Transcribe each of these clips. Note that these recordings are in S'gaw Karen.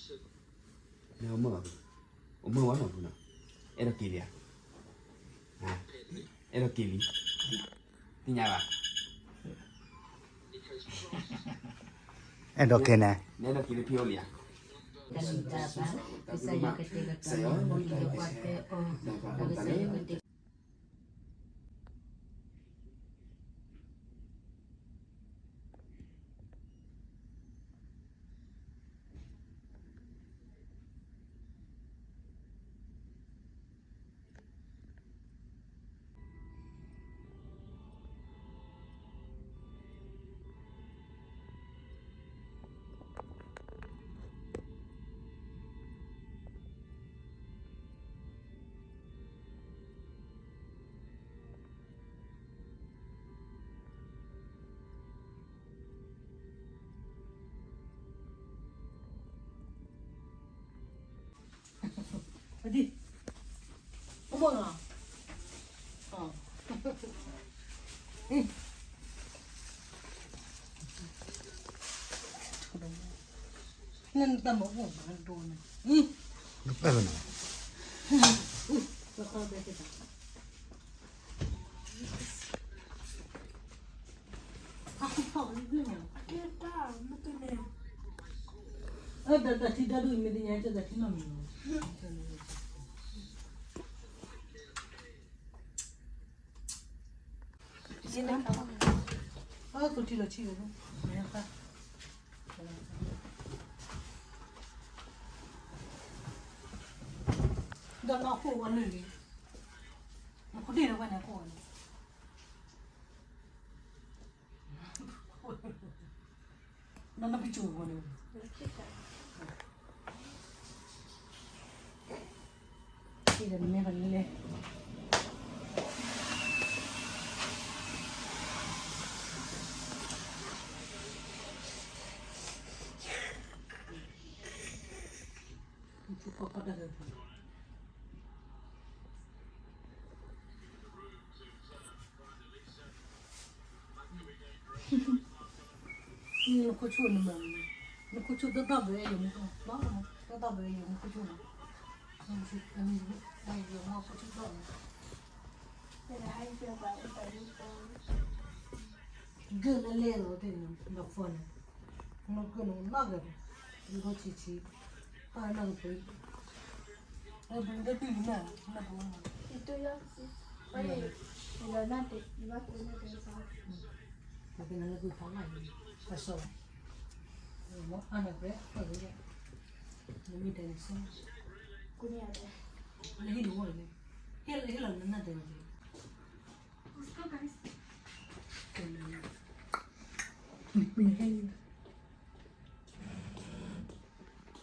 နမၢဘၣ်, အိၣ်မၢဝဲနီၤဖုနီၤ, အဲၣ်ဒိးက့ၤလံဧါ, အဲၣ်ဒိးက့ၤလံ, သ့ၣ်ညါဘၣ်, အဲၣ်ဒိးက့ၤန့ၣ်, နအဲၣ်ဒိးက့ၤလၢဖံအိၣ်လံဧါ, ကစၢ်ယွၤကတဲာ်ကတီၤနၤ, ကစၢ်ယွၤကတဲာ် ဒီးနခိၣ်ဝဲလၢလံ, နခိၣ်ဒ့ၣ်လၢဝဲန့ၣ်ခိၣ်ဝဲန့ၣ်, နနပစိၤဝဲန့ၣ်, ဒီးနမ့ၢ်ပလဲၤ နခိၣ်ဆိၣ်နမၤ, နခိၣ်ဆိၣ်တဘၣ်ဘၣ်ယိၤမူ, တဘၣ်ဘၣ်ယိၤမူခိၣ်ဆိၣ်နီၤ, ယိၤမူခိၣ်ဆိၣ်ဘၣ်, ဂ့ၢ်လၢလဲၣ်လီၤတ့ၢ်နီၤ, ဒီးဖီန့ၣ်, နကနနီၢ်ကဒီး, ယိၤခိၣ်ဆံးဆံး, ပၢ်နီၢ်ကပၢၤ ကလီၤဆံၣ်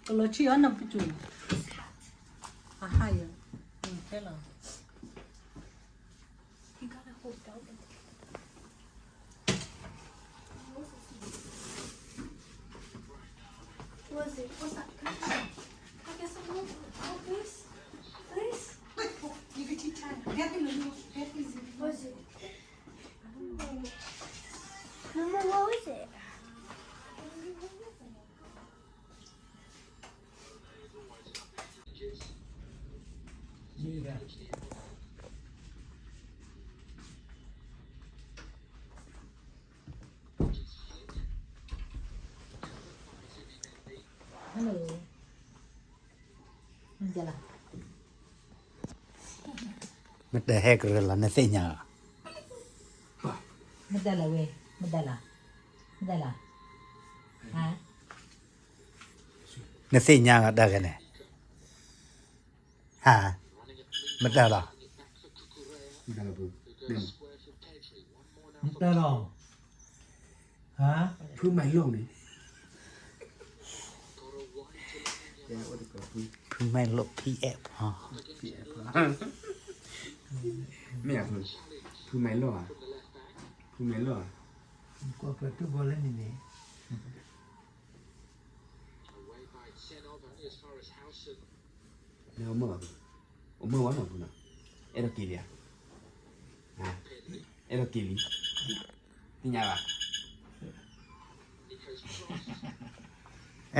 အီၤနပစိၤ, အဟါယၤ, ခဲလီၤ. What is it? What's that? Can I, can I get some water? Oh, please. Please. You can take time. Get him a little, get him a little. What is it? Mama, what was it? Hello. မတၤဟဲကရၢလီၤ နသ့ၣ်ညါဧါ. မတၤလီၤဝဲ, မတၤလီၤ, မတၤလီၤ, ဟါ. နသ့ၣ်ညါလီၤတၢ်ဂ့ၢ်န့ၣ်, ဟါ, မတၤလီၤ, မတၤလီၤ, ဖုမၤလိန့ၣ်, ဖုမၤလိ ဖံအဲၣ်ဖီ, မ့ၢ်ဧါ, ဖုမၤလိဧါ, ဖုမၤလိဧါ, ကွၢ်ပှၤတူၢ်ဘီလၢန့ၣ်န့ၣ်. နမၢဘၣ်, အိၣ်မၢဝဲနီၤဖုနီၤ, အဲၣ်ဒိးက့ၤလံဧါ, အဲၣ်ဒိးက့ၤလံ, သ့ၣ်ညါဘၣ်, အဲၣ်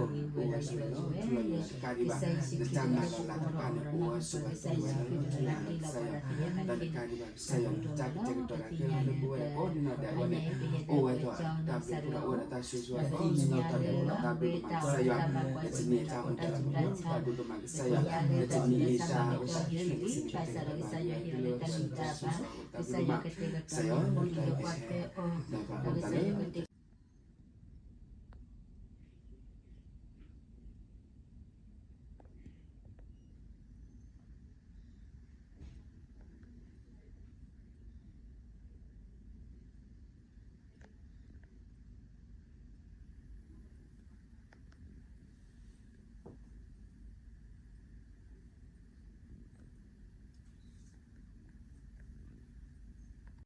တၢ်ဘျုးတၢ်ဖှိၣ်အိၣ်ဝဲဆိးဝဲလၢထူလီၤယိာ်လီၤတကးဒံးဘၣ်, နတၢ်မၤလီၤလးတဖၣ်န့ၣ် အိၣ်ဝဲဆိးဝဲလၢထူလီၤယိာ်လီၤကစၢ်ယွၤ, တၢ်တကးဒံးဘၣ် ကစၢ်ယွၤ နတၢ်ကတဲာ်ကတီၤတၢ်ခဲလၢာ်လၢပဝဲဒၣ်ကိးဒံနီၢ်ဒဲးအဂီၢ်န့ၣ်, အိၣ်ဝဲဒီးတၢ်ဘျုးတၢ်ဖှိၣ်ဒီးအိၣ်ဝဲဒီးတၢ်ဆိၣ်ဂ့ၤဆိၣ်ဝါ အိၣ်မူလီၤတၢ်ဒဲးဘးလီၤ, တၢ်ဘျုးကမၤကစၢ်ယွၤ, နတမ့ၢ်တၢ်အိၣ်တၢ်လီၤ, တၢ်ဘျုးကမၤကစၢ်ယွၤ, နတမ့ၢ်တၢ်အိၣ်တၢ်ဆိၣ်ဂ့ၤဆိၣ်ဝါ တၢ်ဘျုးကမၤကစၢ်ယွၤ, တၢ်ဘျုးကမၤ, ကစၢ်ယွၤ တၢ်ဘျုးကမၤ, ဒီးပအိၣ်တၢ်လၢ